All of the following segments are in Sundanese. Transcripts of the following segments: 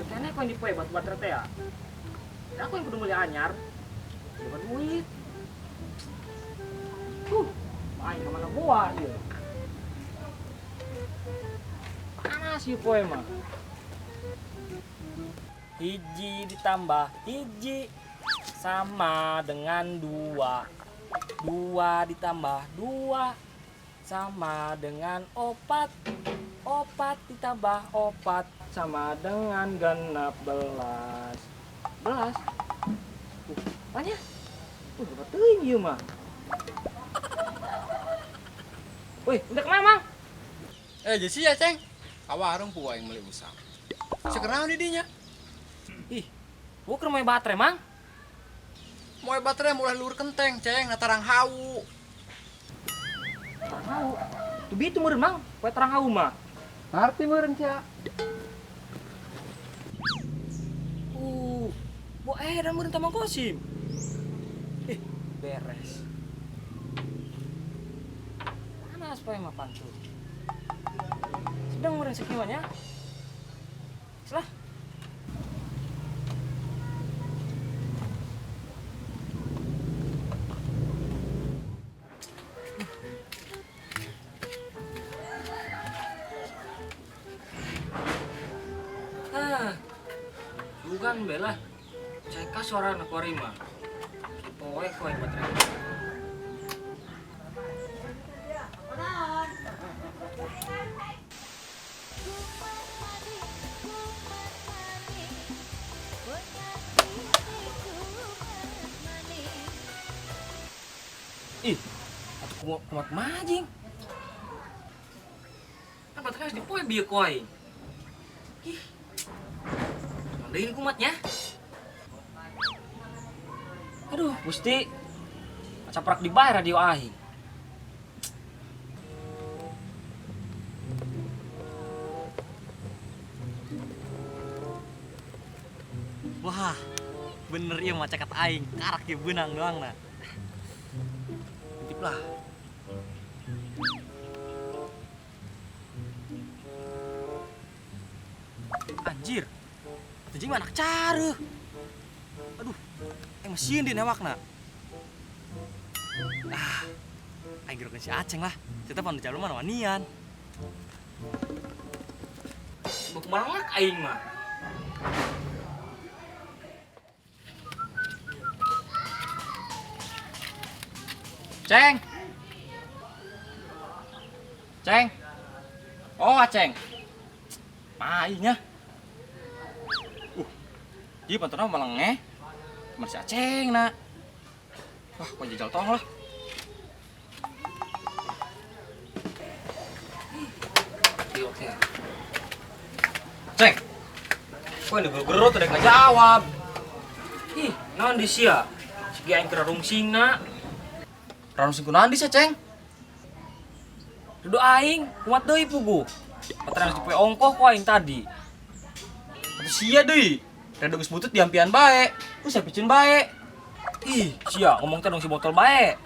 Kene kau yang dipoe batu baterai teh ya. Aku yang kudu meuli anyar. Coba duit. Main kemana buah dia. Panas ieu poe mah. Hiji ditambah hiji sama dengan 2. 2 ditambah 2 sama dengan 4. 4 ditambah 4 sama dengan 16. Belas. Apanya? Berapa teuing ieu mah? Wih, udah kemana, Mang? Jesi ya, Ceng. Ka warung pugu aing meuli usang. Sekernaon di dinya? Ih, gua keur moe baterai, Mang. Moe baterai mulai luhur kenteng, Ceng, na tarang hawu. Tarang hawu. Tuh bitu meureun, Mang, poe tarang hawu mah. Ngarti meureun sia. Bu edan meureun Mang Kosim. Ih, beres. Panas poe mah pantu. Sedang meureun sakieu nya. Salah. Ah, bukan bela. Cek suara anak warima. Poe koe baterai. Ih, atuh kumat majing. Kan baterai harus dipoe bieu ku aing. Ih. Mandein kumatnya. Aduh, Gusti. Caprak dibayar radio aing. Wah, bener ieu mah cakat aing, karak ieu beunang doang na. Titip lah. Anjir. Atuh jeung mah anak careuh. Aduh, aing mah sieun di newakna. Ah, aing gerokeun si Aceng lah. Cerita pan jalur mah wanian. Buk malak aing mah. Ceng. Ceng. Oh, Aceng. Mainya. Ieu pantona melengeh. Masih Aceng na. Wah, kok jajal tong lah. Oke, oke. Ceng. Kok ini gerut udah nggak jawab. Ih, naon di sia? Sigi aing keur rungsingna. Rungsing kunaon di sia, Ceng? Duduk aing, kuat deui pugu. Baterai harus dipoe ongkoh ku aing tadi. Atuh sia deui. Rada geus butut diampian bae. Terus sia picin bae. Ih, sia ngomong teh dong si botol bae.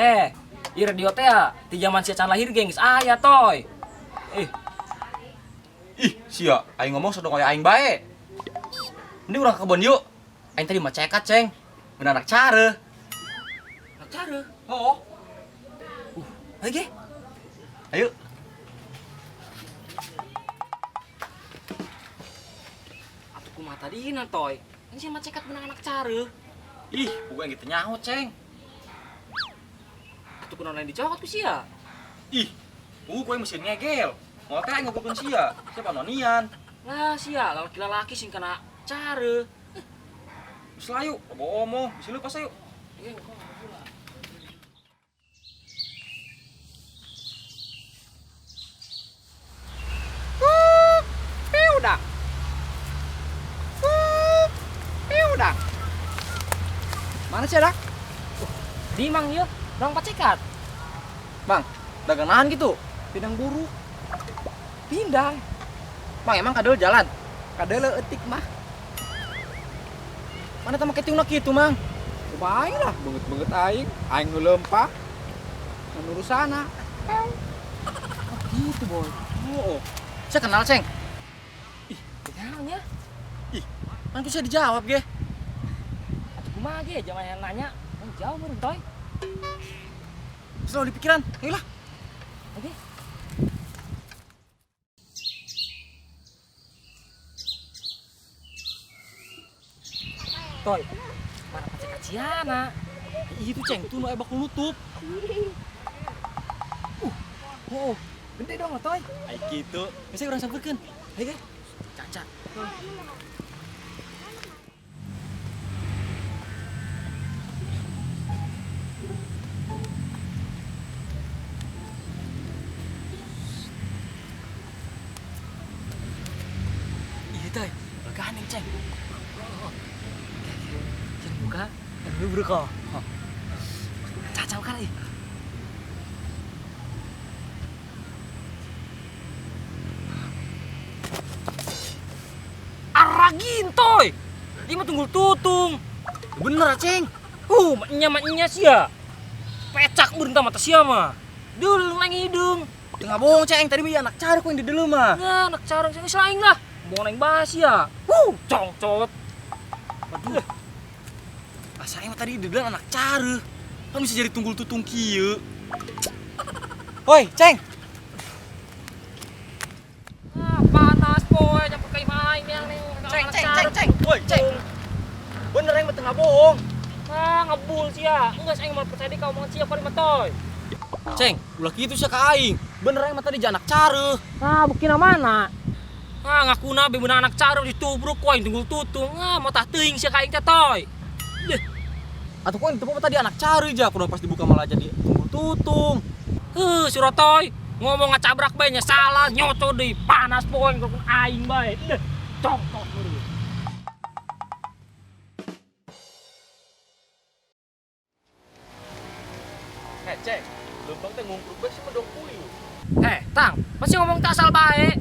Heh, ieu radio teh ya, ti zaman sia can lahir ge geus aya toy. Ih. Ih, sia, aing ngomong sadong kaya aing bae. Mending urang ke kebon yuk. Aing tadi mah cekat, Ceng. Bener anak care. Anak care? Oh. Ayo ge. Ayo. Atuh kumaha tadina, Toy? Ini sih mah cekat benang anak care. Ih, bukan gitu nyaho, Ceng. Atuh kunaon lain dicokot ku sia? Ih, kowe mesin ngegel. Mau teh aing ngobrolkeun sia. Siapa nonian? Lah sia, laki-laki sing kena care. Geus lah yuk, loba omong, bisa lepas ayo. Iya, kok pula. Udah. Udah. Mana sih, Dak? Di Mang yeuh, dong pacekat. Bang, dagang nahan gitu. Pindang buruk. Pindang. Mang, emang kadel jalan? Kadel leutik mah. Mana tah make tiungna kitu, Mang? Kumaha aing lah, beungeut-beungeut aing, aing nu leumpah. Nu urusana. Oh, gitu, Boy. Oh, oh. Saya kenal, Ceng. Ih, kenalnya. Kan bisa dijawab ge. Atuh kumaha ge zaman yang nanya, yang jauh meureun toy. Selalu di pikiran. Ayolah. Oke. Toy, mana pacekat siana? Itu ceng tuh nu aya bakul nutup. Oh, gede dong lah toy. Ai kitu. Geus urang sampeurkeun. Hayu ge. Caca. Iya toy. Gandeng ceng. Jangan buka, dulu bro kok. Caca kan ih. Aragin toy. Dia mah tunggul tutung. Bener ceng. Maknya maknya sih ya. Pecak berentah mata sia mah. Dulu nang hidung. Tengah bohong ceng, tadi mah anak cari ku yang di dulu mah. Nah, anak carang sing selain lah. Mau neng bahas ya. Congcot. Aduh. Asa emang tadi di dalam anak cara. Kan bisa jadi tunggul tutung kieu. Woi, ceng. Ah, panas poe nyampur kai main yang nih. Ceng, ceng, ceng, ceng. Woi, ceng. Bener yang tengah bohong. Ah, ngebul sih ya. Enggak saya mau percaya di kau omongan sia kau matoy. Ceng, ulah kitu sia ka aing. Bener yang tadi anak cara. Ah, bukina mana? Ah, ngakuna be beunang anak cara ditubruk ku aing tunggul tutung. Ah, mau tah teuing sia ka aing teh toy. Deh, Atuh kok yang tadi anak cari aja, kudu pas dibuka malah jadi tunggul tutung. Heuh, si Rotoy ngomong ngacabrak bae nya salah, nyoco deui, panas poe ngurung aing bae. Deh, congcot meureun. Heh, ceng. Lempang teh ngungkruk bae sih mah dong puyuh. Eh, Tang, masih ngomong tak asal bae.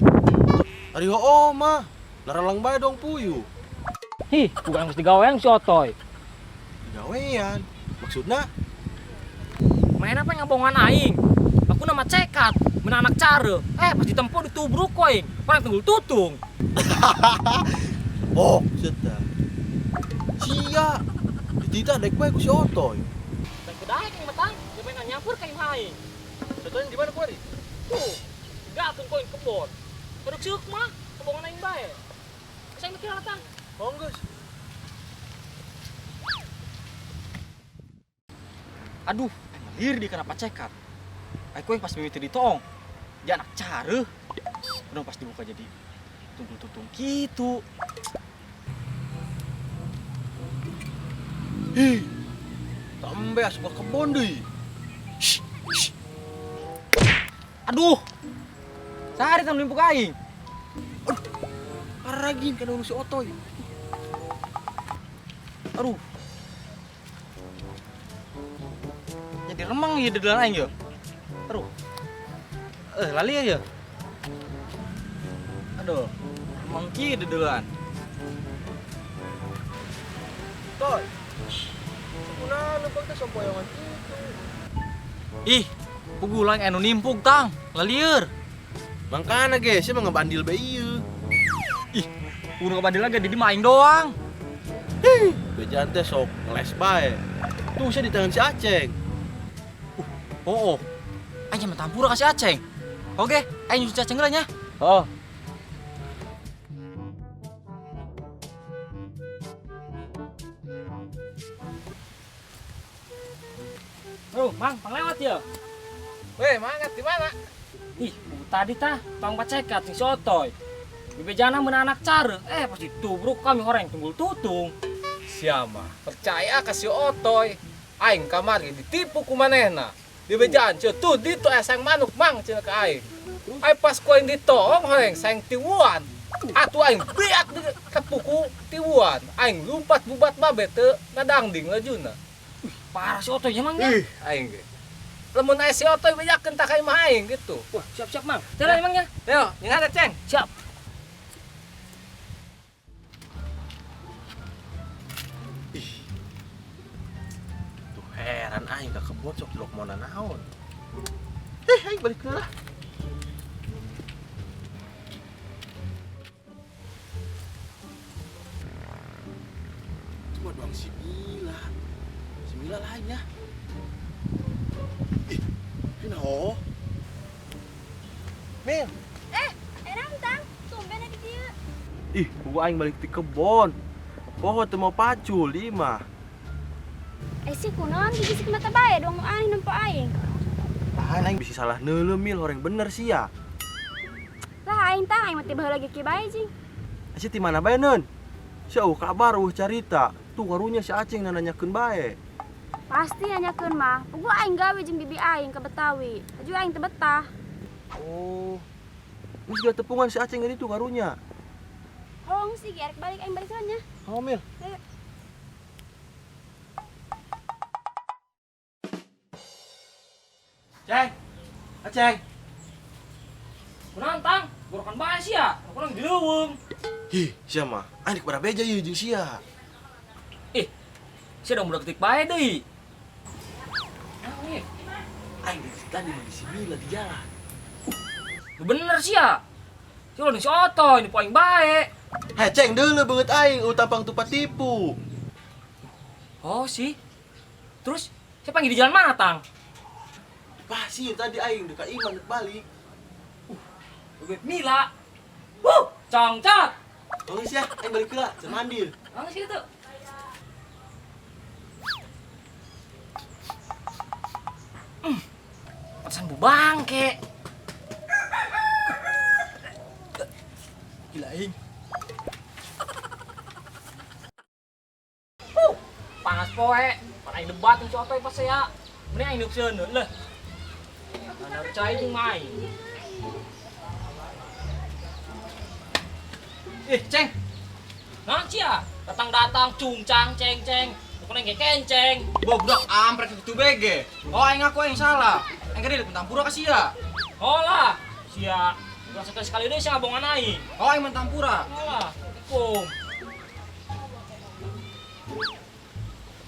Ari hoo mah. Laralang bae dong puyuh. Hih, bukan geus digawean si Otoy. Gawean. Maksudna? Main apa ngabongan aing? Aku nama cekat, menanak cara. Eh, pas ditempo ditubruk ku aing. Orang tunggul tutung. Oh, seta. Sia. Ditita dek bae ku si Otoy. Dan kedaek yang matang, dia main nyampur ka imah aing. Contohnya di mana kuari? Tuh, gak koin kebon. Terus seuk mah, kebongan aing bae. Saya mikir tang. Oh, geus. Aduh, lir di kenapa cekat. Aku yang pas mimiti ditoong. Dia anak cara. Udah pas dibuka jadi tunggul tutung gitu. Hih. Tambe asup ka kebon deui. Aduh. Sehari tam nimpuk aing. Aduh. Aragin kana urus si Otoy. Aduh. Jadi remang ya dalam aing yo. Aduh. Lali ya. Aduh. Remang ki dedelan. Toy. Kunaon lempang teh sompoyongan kitu. Ih, pugulan anu nimpuk tang, lalieur. Mangkana ge, sia mah ngebandil bae ieu. Ih, urang ngebandil lagi di mah aing doang. Hih, bejaan teh sok ngeles bae. Tuh sia di tangan si Aceng. Oh, oh. Aing mah tampura ka si Aceng. Oke, aing nyusul si Aceng heula nya. Oh. Oh, Mang, panglewat ya. Weh, mangat di mana? Ih, tadi tah, tong pacekat sing sotoy. Bebejana meuna anak cara, pas ditubruk kami horeng tunggul tutung. Siapa? Percaya ka si Otoy. Aing kamari ditipu ku manehna. Di bejaan cenah tuh ditu aya sang manuk mang cenah ka aing. Aing pas ku aing ditoong horeng sang tiwuan. Atuh aing beak tepuku tiwuan. Aing lumpat bubat babe teu ngadangding lajuna. Parah si Otoy nya mang nya. Ih, aing ge. Lamun aya si Otoy bejakeun tak ka imah aing gitu. Wah, siap-siap mang. Jalan emangnya. Yo, nyingan Ceng. Siap. Ih. Tuh heran aing ka kebon sok cilok mona naon. Eh, aing balik heula. Si Mila. Si Mila lainnya. Ih, ini oh. Mil. Rantang, tumben ada dia. Ih, gua aing balik di kebon. Poho teu mau pacul di mah. Eh si kunaon gigi mata bae dong aneh nempo aing. Tahan aing bisa salah neuleuh, Mil, horeng bener sih ya. Lah aing tah aing mah teh baheula ge kieu bae jing. Sia ti mana bae neun? Sia eueuh kabar eueuh carita. Tuh karunya si Aceng nanyakeun bae. Pasti nanyakeun mah. Puguh aing gawe jeung bibi aing ke Betawi. Laju aing teu betah. Oh. Geus juga tepungan si Aceng itu karunya. Hong sih ge arek balik aing balik soalnya. Oh, Mil. Ayo. Ceng. Aceng. Kunaon tang? Gorokan bae sia. Kurang di leuweung. Ih, sia mah. Aing dek beja ieu jeung sia. Ih, sia dong budak ketik bae deui. Naon ieu? Aing dari tadi mah si Mila di jalan. Lu bener sia. Sia ulah si Otoy, ini paling bae. Heh, Ceng, deuleu beungeut aing eueuh tampang tupat tipu. Oh sih. Terus siapa panggil di jalan mana tang? Pasir tadi aing dekat iman dek balik. Bebek Mila. Wuh, congcot. Oh sia, aing balik heula, can mandi. Langsung situ. Pesan bu bangke. Gila aing. Panas poe, pan aing debat jeung si Otoy pas ya. Mending aing deuk seuneu leuh. Ada cai jeung main. Ih, Ceng. Naon sia? Datang-datang cungcang ceng-ceng. Pokoknya ge kenceng. Gua budak amprek itu BG. Oh, aing ngaku aing salah. Aing gede mentang pura ka sia. Oh lah, sia. Udah sekali-sekali deh sia ngabongan aing. Oh, aing mentang pura. Oh lah, ikum.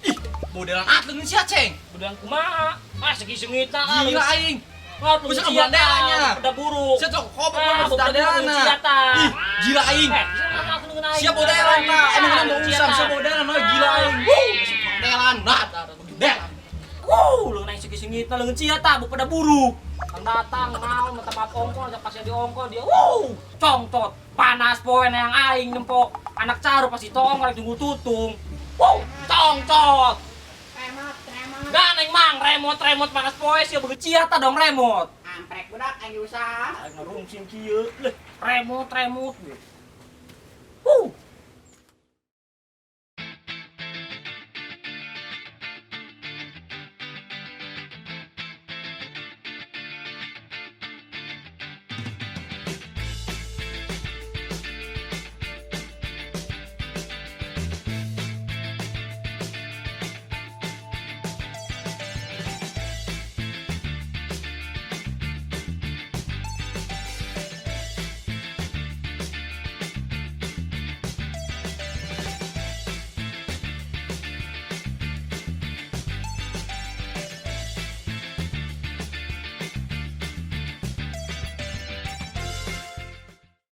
Ih, modelan atleun sia, Ceng. Modelan kumaha? Ah, segi-sengitna ah. Gila aing. Ah, Bisa kebandelannya. Udah buruk. Sia tuh kobok Ah, banget dandelana. Ih, Ih, gila aing. Eh, bisa ngomong aku dengan aing. Siap modelan ta. Emang kenapa mau usam siap modelan oh gila aing. Wuh, modelan. Nah, modelan. Wuh, lu naik segi-sengitna leungeun sia ta, bu pada buruk. Datang naon minta maaf ongkol, aja pasti diongkol dia. Wuh, congtot. Panas poe yang aing nempo. Anak caru pasti tong rek tunggu tutung. Wuh, congtot. Gak neng mang, remote-remote panas poe sia begitu cia ta dong remote. Amprek budak aing usaha. Aing ngarungsim kieu. Leh, remote-remote.